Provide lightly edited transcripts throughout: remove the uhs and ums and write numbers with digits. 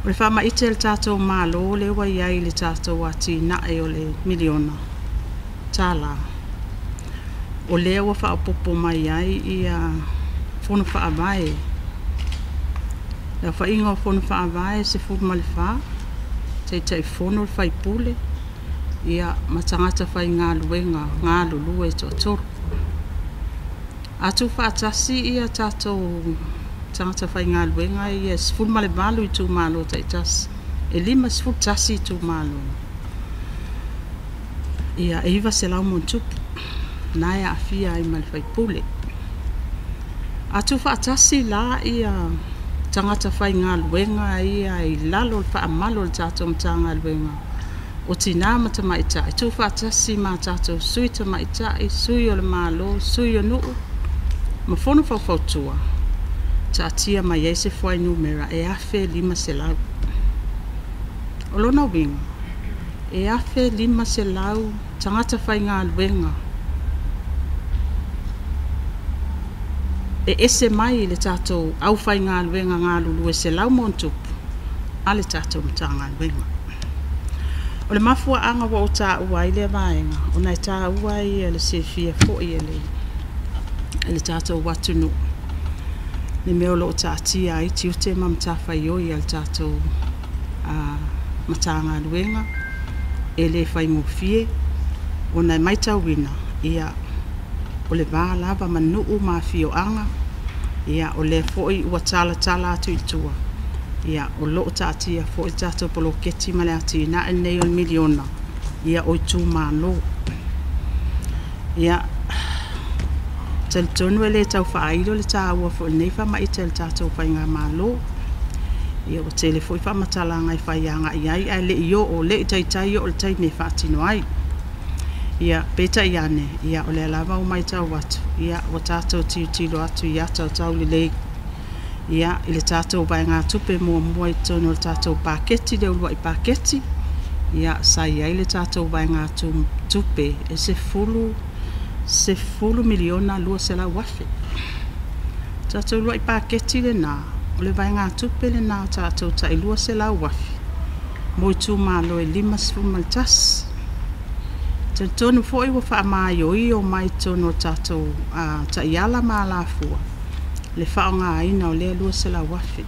O le faamaite a le tatou Malo lea ua i ai i le tatou atinae o le miliona tala, o lea ua faaopoopo mai ai ia fono faavae, le aofaiga o fono faavae e 14, Taitaifono le sui usufono ma tagata faigaluega galulue e toatolu. A tuufaatasi ia tatou tagata faigaluega ia e 18 itumalo taitasi, e 51 itumalo, ia e 900 plus na e aafia ai ma le sui usufono. A tuufaatasi la ia tagata faigaluega ia i lalo o le faamalu o le tatou Matagaluega o Tina ma Tamaitai, tuufaatasi ma tatou Sui Tamaitai, Sui o le Malo, Sui o Nuu ma Fono Faufautua, taatia mai ai se fuainumera e 1,500. O lona uiga, e 1,500 tagata faigaluega e ese mai le tatou aufaigaluega galulue 100+ a le tatou Matagaluega. O le mafuaaga ua ou taua ai lea vaega, ona e taua ia le silafia foi e le tatou atunuu le mea o lo o taatia ai tiute ma matafaioi a le tatou Matagaluega. E le faigofie ona e matauina o le va lava ma nuu ma afioaga, o lea foi ua talatala atu i tua, o lo o taatia foi le tatou poloketi ma le atinae lenei o le miliona, o itumalo. Ia, e talitonu e le tau faailo le taua foi o lenei faamaite a le tatou faigamalo. Ia ua tele foi faamatalaga e fai agai i ai, ae le i oo, le i taitai oo i le taimi e faatino ai. Ia, peitai ane, o lea lava ua matau atu, ua tatou tilotilo atu i ata o taulelei i le tatou vaegatupe muamua i totonu o le tatou paketi, le uluai paketi, sa i ai le tatou vaegatupe e $10,200,000. O le tatou uluai paketi lena, o le vaegatupe lena tatou tai $200,000 mo itumalo e 51. E talitonu foi ua faamaioio mai totonu o tatou taiala ma alafua le faaaogaina o lea $200,000.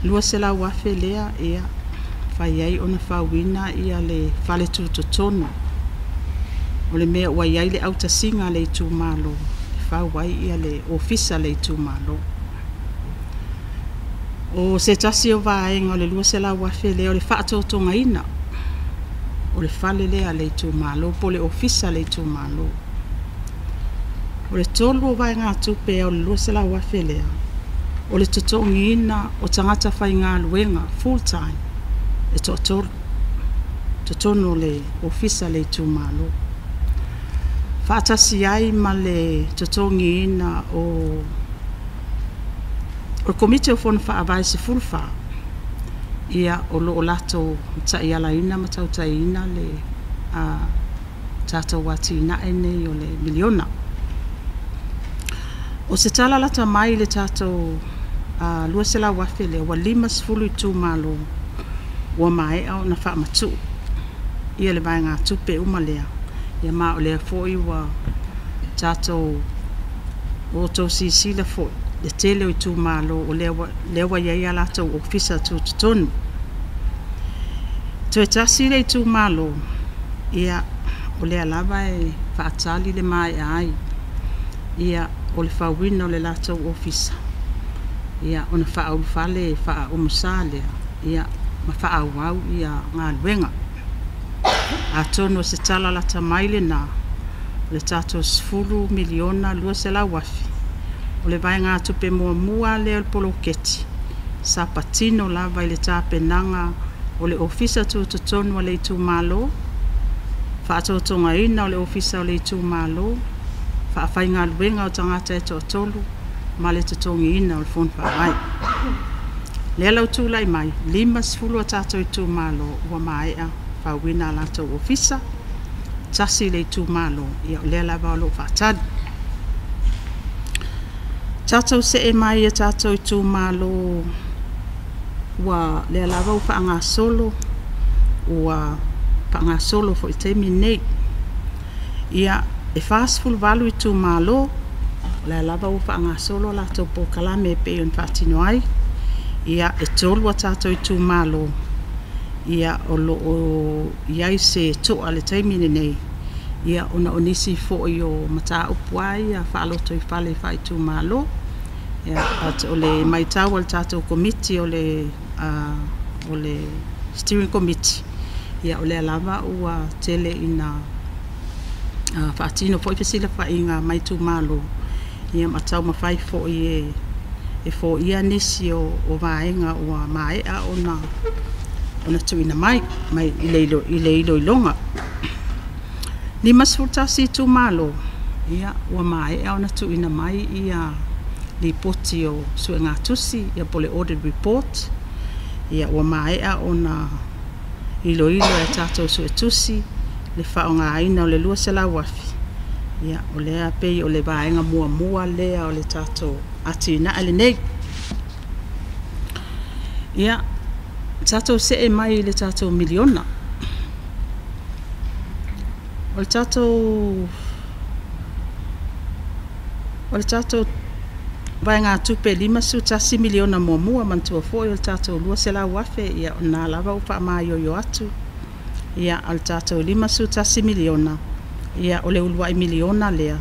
$200,000 lea e mafai ai ona fauina le fale tutotonu o le mea ua i ai le autasiga a le itumalo e fau ai le ofisa o le itumalo. O se tasi o vaega o le $200,000 lea o le faatotogaina o le fale lea a le itumalo po o le ofisa a le itumalo. O le tolu o vaegatupe o le $200,000 lea, o le totogiina o tagata faigaluega full time e toatolu totonu o le ofisa o le itumalo. Faatasi ai ma le totogiina o le Komiti o Fono Faavae 14, ia o lo o latou taialaina ma tautaiina le tatou atinae nei o le miliona. O se tala lata mai i le tatou $200,000 lea, ua 50 itumalo ua maea ona faamatuu ia le vaegatupe uma lea, ia ma o lea foi ua tatou outou silasila foi le tele o itumalo o lea ua i ai a latou ofisa tutotonu. Toe tasi le itumalo, ia o lea lava e faatali le maea ai ia o le fauina o le latou ofisa, ia ona faaulufale faaumusa lea, ia ma faaauau ia galuega. Atonu o se tala lata mai lena o le tatou $10,200,000, o le vaegatupe muamua lea o le poloketi sa patino lava i le tapenaga o le ofisa tutotonu a le itumalo, faatotogaina o le ofisa o le itumalo, faafaigaluega o tagata e toatolu ma le totogiina o le fono faavae. O lea la ua tulai mai, 50 a tatou itumalo ua maea fauina a latou ofisa, tasi le itumalo, ia o lea lava o lo o faatali. Tatou see mai i tatou itumalo Ua lea lava ua faagasolo, ua faagasolo foi i le taimi lenei. Ia, e 48 itumalo, o lea lava ua faagasolo a latou polokalame e pei ona faatino ai. Ia, e 3 a tatou itumalo, ia, o lo o i ai se toa i le taimi lenei, ia, ona o nisi foi o mataupu lava ia faalotoifale faaitumalo. Ia, but o le matau a le tatou Komiti o le Steering Committee, ia o lea lava ua tele ina faatino foi fesilafaiga ma itumalo, ia ma taumafai foi e foia nisi o vaega ua maea ona tuuina mai i le iloiloga. 51 itumalo, ia, ua maea ona tuuina mai lipoti o suegatusi po o le audit report, ia ua maea ona iloilo e a tatou suetusi le faaaogaina o le $200,000, ia o lea e pei o le vaega muamua lea o le tatou atinae lenei. Ia, tatou see mai i le tatou miliona. O le tatou vaegatupe $51 miliona muamua, manatua foi o le tatou $200,000, ia o lena lava ua faamaioio atu. Ia, a o le tatou $51 miliona, ia o le uluai miliona lea,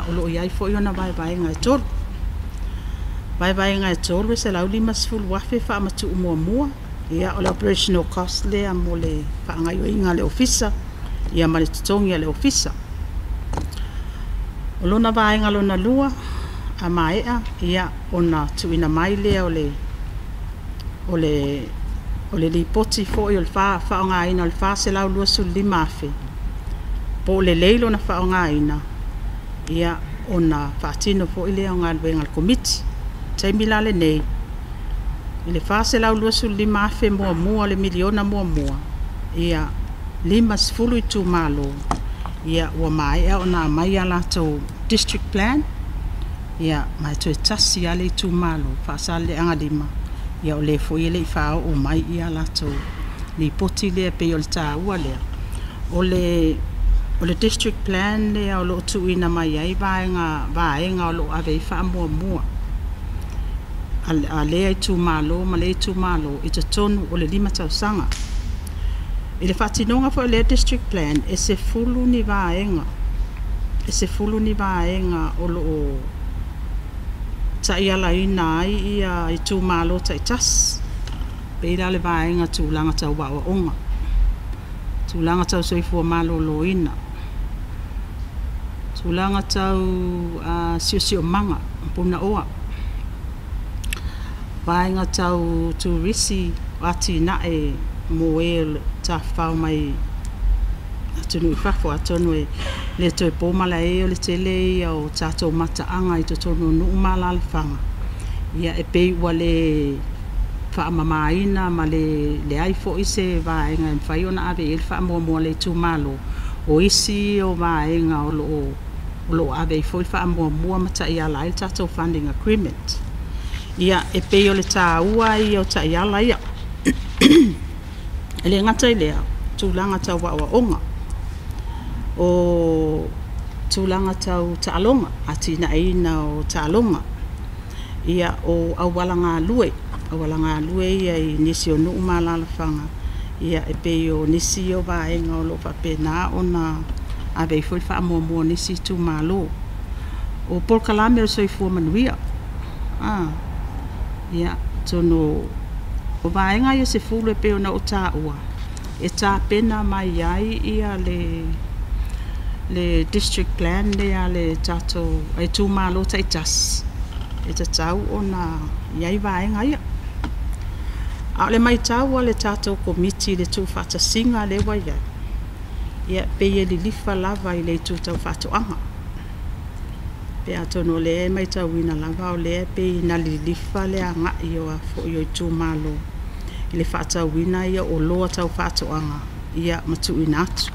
o lo o i ai foi ona vaevaega e 3. Vaevaega e 3, e $150,000 e faamatuu muamua, ia o le operational cost lea mo le faagaoioiga o le Ofisa ma le totogi o le Ofisa. O lona vaega lona lua, a maea ona tuuina mai lea o le lipoti foi o le faaaogaina o le $425,000 po o lelei lona faaaogaina, ia ona faatino foi lea o galuega a le Komiti. O le taimi la lenei i le $425,000 muamua o le miliona muamua, ia, 50 itumalo ua maea ona aumai a latou district plan, ma e toe tasi lava le itumalo o Faasaleleaga 5, o lea foi e le i faaoo mai a latou lipoti lea. E pei o le taua lea, o le district plan lea o lo o tuuina mai ai vaega o lo o ave i ai le faamuamua a lea itumalo ma lea itumalo i totonu o le 5 tausaga. I le faatinoga foi o lea district plan, e 10 ni vaega, e 10 ni vaega o lo o taialaina ai itumalo taitasi. E pei la o le vaega tulaga tau aoaoga, tulaga tau soifua maloloina, tulaga tau siosiomaga punaoa, vaega tau turisi, o atinae mo e tafafao mai atunuu i fafo. Atonu e le toe po malae, o le tele ia o tatou mataaga i totonu o nuu ma alaalafaga, ia e pei ua le faamamaina ma le leai foi se vaega e mafai ona ave i ai le faamuamua a le itumalo. O isi ia o vaega o lo o ave i ai foi le faamuamua ma taiala ai le tatou funding agreement. Ia, e pei o le taua ia o taiala ia. E le gata i lea, o tulaga tau aoaoga, o tulaga tau taaloga, atinaeina o taaloga, ia, o auala galue ia i nisi o nuu ma alaalafaga, ia e pei o nisi ia o vaega o lo o faapena ona ave i ai foi le faamuamua a nisi itumalo. O polokalame o le soifua manuia, ia, atonu o vaega ia e 10 e pei ona ou taua, e tapena mai ai le district plan lea a le tatou itumalo taitasi, e tatau ona i ai vaega ia. A o le matau a le tatou Komiti i le tuufaatasiga lea ua i ai, ia e pei e lilifa lava i le itu tau faatoaga. Ia atonu o lea e matauina lava o lea e pei na lilifa le agai o itumalo i le faatauina o oloa tau faatoaga ma tuuina atu.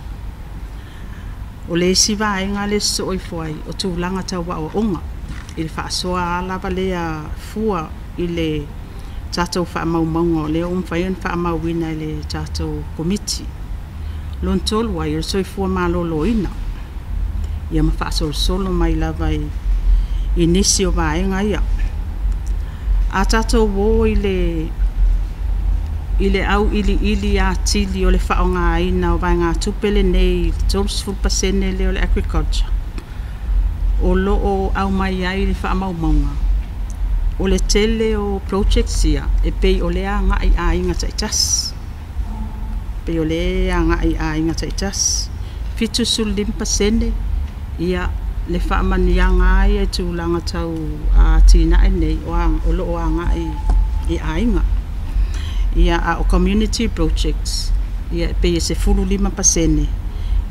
O le isi vaega lea e sosoo ifo ai, o tulaga tau aoaoga i le faasoa lava lea fua i le tatou faamaumauga o lea ua mafai ona faamauina e le tatou Komiti. Lona tolu ai, o le soifua maloloina, ia ma faasolosolo mai lava i nisi o vaega ia. A tatou o i le auiliili atili o le faaaogaina o vaegatupe lenei i le 30% lea o le Agriculture, o lo o aumai ai i faamaumauga, o le tele o projects ia, e pei o lea e agai i aiga taitasi. E pei o lea e agai i aiga taitasi. 75% ia, le faamanuiaga lava ia i tulaga tau atinae nei, o lo o agai i aiga. Ia, a o community projects, ia e pei e 15%,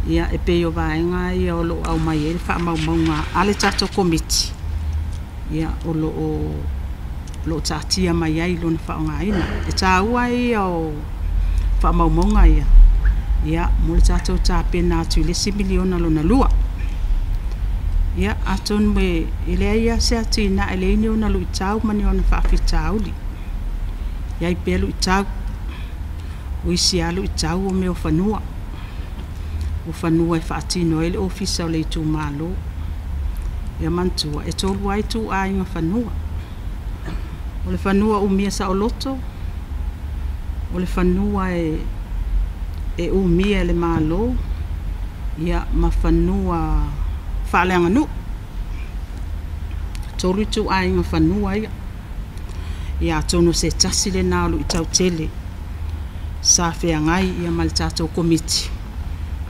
ia e pei o vaega ia o lo o aumai ai le faamaumauga a le tatou Komiti, ia o lo o taatia mai ai i lona faaaogaina. E taua ia o faamaumauga ia, ia mo le tatou tapena atu i le isi miliona lona lua. Ia, atonu e leai lava se atinae e leai ni ona luitau ma ni ona faafitauli. E i ai pea luitau. O isi lava luitau o mea o fanua. O fanua e faatino ai le ofisa o le itumalo. Ia manatua, e 3 lava ituaiga fanua. O le fanua umia saoloto, o le fanua e umia e le Malo, ia ma fanua faaleaganuu. E 3 ituaiga fanua ia. Ia atonu o se tasi lena o luitau tele sa feagai ma le tatou Komiti,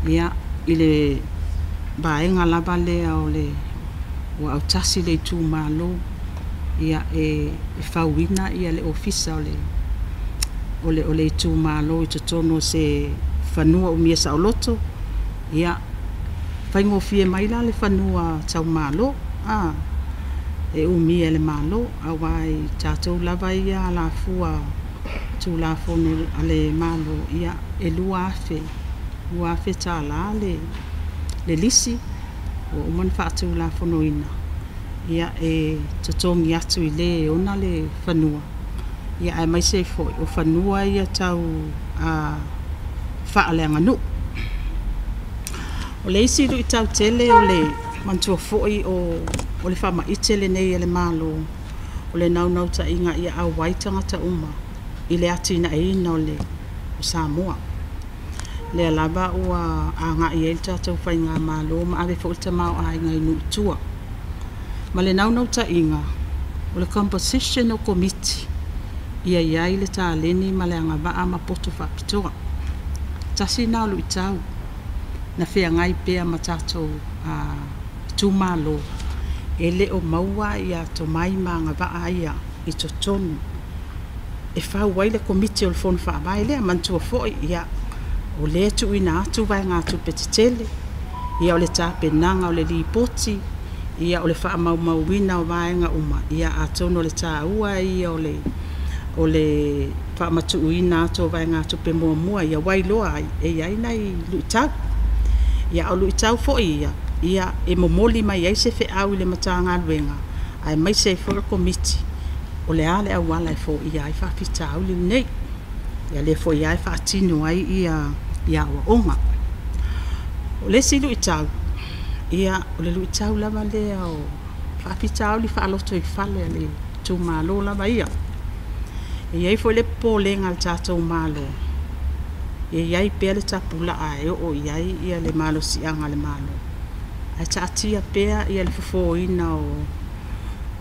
ia, i le vaega lava lea o le ua autasi le itumalo, ia, e fauina le ofisa o le itumalo i totonu o se fanua umia saoloto, ia, faigofie mai la le fanua taumalo, e umia e le Malo, aua i tatou lava ia alafua Tulafono a le Malo, ia, e $2,000 le lisi ua uma ona faatulafonoina, ia, e totogi atu i le e ona le fanua, ia aemaise ai foi o fanua ia tau faaleaganuu. O le isi luitau tele o le manatua foi o le faamaite lenei a le Malo, o le naunautaiga ia auai tagata uma i le atinaeina o Samoa. O lea lava ua agai i ai le tatou faigamalo ma ave foi le tamaoaiga i nuu i tua. Ma le naunautaiga, o le composition o Komiti, ia i ai le taleni ma le agavaa ma poto faapitoa. Tasi lena o luitau na feagai pea ma tatou itumalo, e le o maua ia tomai ma agavaa ia i totonu e fau ai le Komiti o le Fono Faavae lea. Manatua foi, ia, o lea e tuuina atu vaegatupe tetele, ia o le tapenaga o le lipoti, ia o le faamaumauina o vaega uma, ia atonu o le taua ia o le faamatuuina atu o vaegatupe muamua ia, ua iloa ai e i ai nai luitau. Ia a o luitau foi ia, ia e momoli mai ai se feau i le Matagaluega, aemaise ai foi o le Komiti, o le a le auala e foia ai faafitauli nei. Ia lea foi lava e faatino ai ia aoaoga. O le isi luitau, ia o le luitau lava lea o faafitauli faalotoifale a le itumalo lava ia. E i ai foi le popolega a le tatou Malo, e i ai pea le tapulaa e oo i ai ia le malosiaga a le Malo, ae taatia pea le fofoina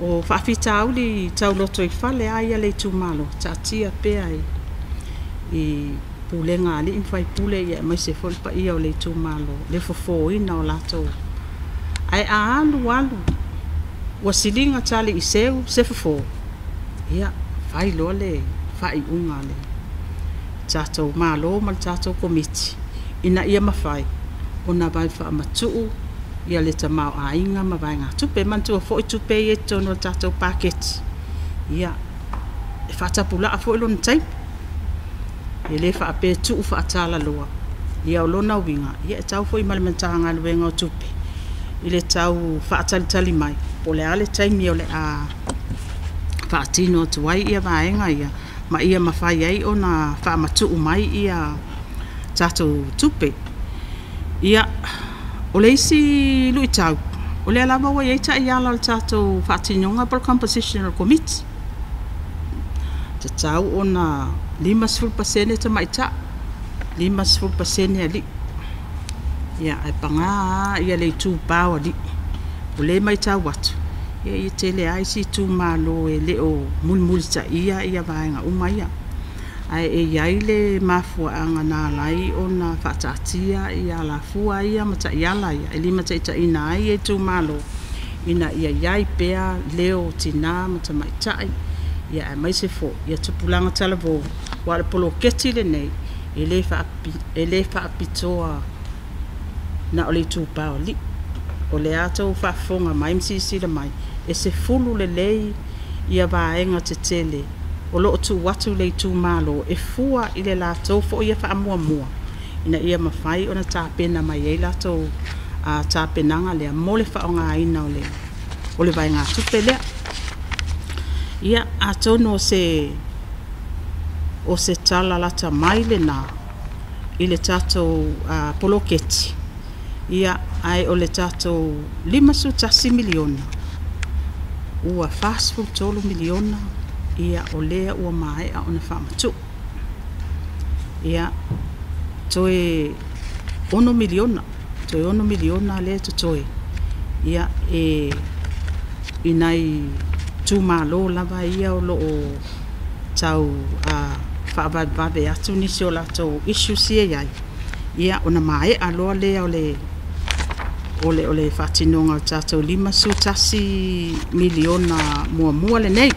o faafitauli tau lotoifale lava ia a le itumalo, taatia pea i pulega a alii ma faipule aemaise foi le paia o le itumalo, le fofoina o latou. Ae a alu alu ua siliga tali i seu se fofo, ia, fai loa le faaiuga a le tatou Malo ma le tatou Komiti, ina ia mafai ona vave faamatuu ia le tamaoaiga ma vaegatupe. E manatua foi tupe ia i totonu o le tatou paketi, ia, e faatapulaa foi lona taimi. E le faapea e tuu faatalaloa. Ia o lona uiga, ia e tau foi ma le Matagaluega o Tupe i le tau faatalitali mai, po o le a le taimi o le a faatino atu ai ia vaega ia, ma ia mafai ai ona faamatuu mai ia tatou tupe. Ia, o le isi luitau, o lea lava ua i ai taiala o le tatou faatinoga po o le composition o le Komiti, e tatau ona 50% tamaitai, 50% alii. Ia, ae paga lava le itupa o alii, o lea e matau atu, e tele lava isi itumalo e le o mulimulitaia vaega uma ia. Ae i ai le mafuaaga na ala ai ona faataatia alafua ia ma taiala ia e limataitaiina ai itumalo, ina ia i ai pea leo o tina ma tamaitai, aemaise foi tupulaga talavou, aua o le poloketi lenei, e le faapitoa na o le itupa o alii. O lea ua outou faafofoga mai ma silasila mai, e 10 lelei vaega tetele o lo o tuu atu i le itumalo e fua i le latou foi ia faamuamua, ina ia mafai ona tapena mai ai latou tapenaga lea mo le faaaogaina o le vaegatupe lea. Ia, atonu o se tala lata mai lena i le tatou poloketi, ia, ae o le tatou $51 miliona, ua $43 miliona o lea ua maea ona faamatuu. Ia, toe $6 miliona, toe $6 miliona lea e totoe i nai itumalo lava ia o lo o tau faavavevave atu nisi o latou issues ia e i ai, ia ona maea loa lea o le faatinoga o le tatou $51 miliona muamua lenei,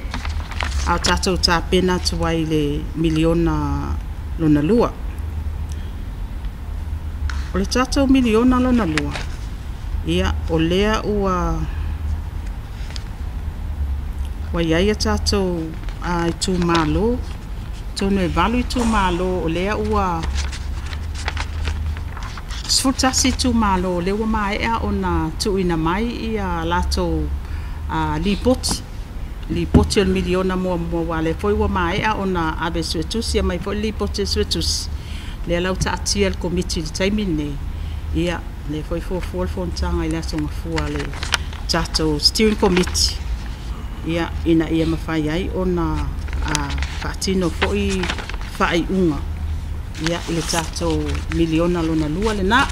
a o tatou tapena atu ai i le miliona lona lua. O le tatou miliona lona lua, ia, o lea ua i ai a tatou itumalo, atonu e 8 itumalo o lea ua 11 itumalo o lea ua maea ona tuuina mai a latou lipoti, lipoti o le miliona muamua, aua o lea foi ua maea ona ave i le Suetusi, aumai foi le lipoti a le Suetusi, lea la ua taatia i le Komiti i le taimi lenei, o lea foi e fuafua le fonotaga i le aso Gafua a le tatou Steering Committee, ina ia mafai ai ona faatino foi faaiuga i le tatou miliona lona lua lena.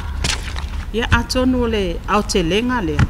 Ia, atonu o le aotelega lea